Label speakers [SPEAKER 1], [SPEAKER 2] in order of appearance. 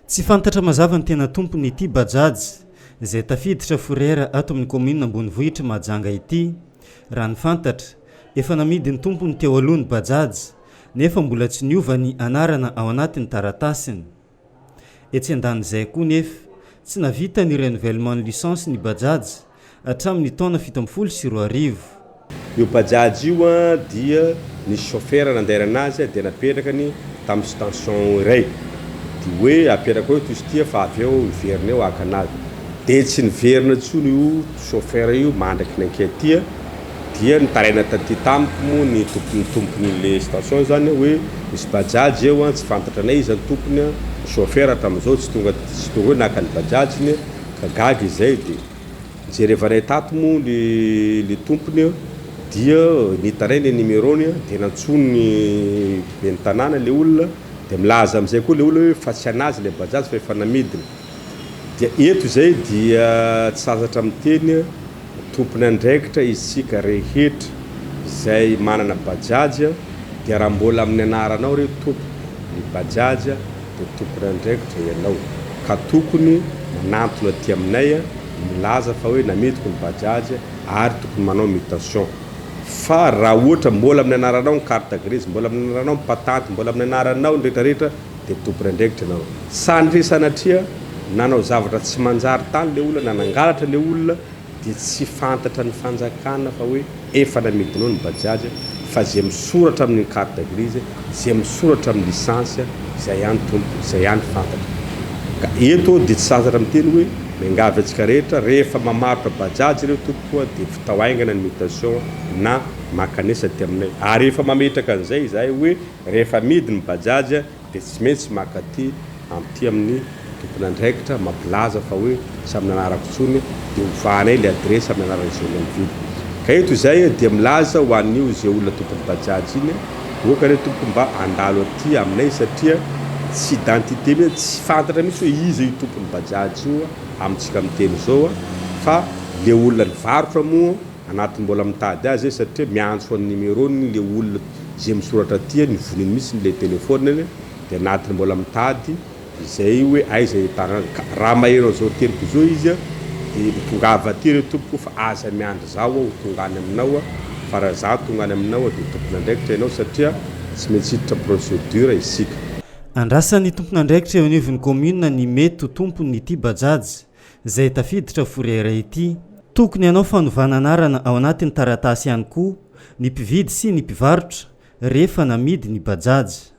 [SPEAKER 1] Tsy fantatra mazava ny tena tompon'ity Bajaj izay tafiditra fourrière ato amin'ny kaominina ambonivohitr'i Mahajanga ity. Raha ny fantatra, efa namidin'ny tompony teo aloha ny Bajaj nefa mbola tsy niova ny anarana ao anatin'ny taratasiny. Etsy andanin'izay koa nefa, tsy navita ny renouvellement ny licence ny Bajaj hatramin'ny taona 2017.
[SPEAKER 2] Io Bajaj io dia nisy chauffeur nandairana azy dia napetrakany tamin'ny station iray dia hoe apetrako eo ity izy ity fa avy eo hiverina eo haka anazy dia tsy niverina intsony io chauffeur io mandraky ny ankehitia dia nitaraina taty tamiko moa ny tompony tompon'le station zany hoe misy bajaj eo an tsy fantatra anay iza ny tompony an, ny chauffeur hatramin'izao tsy tonga tsy tonga eo naka ny bajaj-ny ka gaga izay dia nijerevanay tato moa le le tompony an dia nitaraina ny numéro-ny an dia nantsoin'ny ben'ny tanàna le olona dia milaza amin'izay koa le olona hoe fa tsy an'azy le bajaj fa efa namidiny dia eto izay dia tsy sasatra miteny Tompon'andraikitra isika rehetra izay manana bajaj dia raha mbola amin'ny anaranao re tompoko ny bajaj dia tompon'andraikitra ianao ka tokony manantona aty aminay milaza fa hoe namidiko ny bajaj ary tokony manao mutation fa raha ohatra mbola amin'ny anaranao ny carte grise mbola amin'ny anaranao ny patanty mbola amin'ny anaranao ny rehetra rehetra dia tompon'andraikitra ianao sanatria sanatria nanao zavatra tsy manjary tany le olona na nangalatra le olona dia tsy fantatra ny fanjakana fa hoe efa namidinao ny bajaj fa ze misoratra amin'ny carte grise ze misoratra amin'ny licence zay ihany tompoko zay ihany fantatra ka eto dia tsy sasatra miteny hoe miangavy antsika rehetra rehefa mamarotra bajaj ireo tompoko dia vitao haingana ny mutation na mankanesa aty aminay ary efa mametraka an'izay izahay hoe rehefa amidy ny bajaj dia tsy maintsy maka aty ampy amin'ny tompon'andraikitra mampilaza fa hoe tsy amin'ny anarako intsony dia ovanay ilay adiresy amin'ny anaran'izay olona nividy. Ka eto izay dia milaza ho an'io izay olona tompon'ny bajaj iny oka re tompoko mba handalo aty aminay satria tsy identité mihitsy, tsy fantatra mihitsy hoe iza io tompon'ny bajaj io amintsika miteny izao fa le olona nivarotra moa anaty mbola mitady azy satria miantso an'ny numéro-ny le olona izay misoratra aty ny voniny mihitsy le téléphone-ny dia anatiny mbola mitady izay hoe aiza ahitana azy ka raha maheno an'izao teniko izao izy dia mitongava aty re tompoko fa aza miandry zaho aho ho tonga any aminao fa raha zaho tonga any aminao dia tompon'andraikitra ianao satria tsy maintsy hiditra procédure isika.
[SPEAKER 1] Andrasan'ny tompon'andraikitra eo anivon'ny kaominina ny mety ho tompon'ity Bajaj izay tafiditra fourrière ity. Tokony hanao fanovana anarana ao anatin'ny taratasy ihany koa ny mpividy sy ny mpivarotra rehefa namidy ny Bajaj.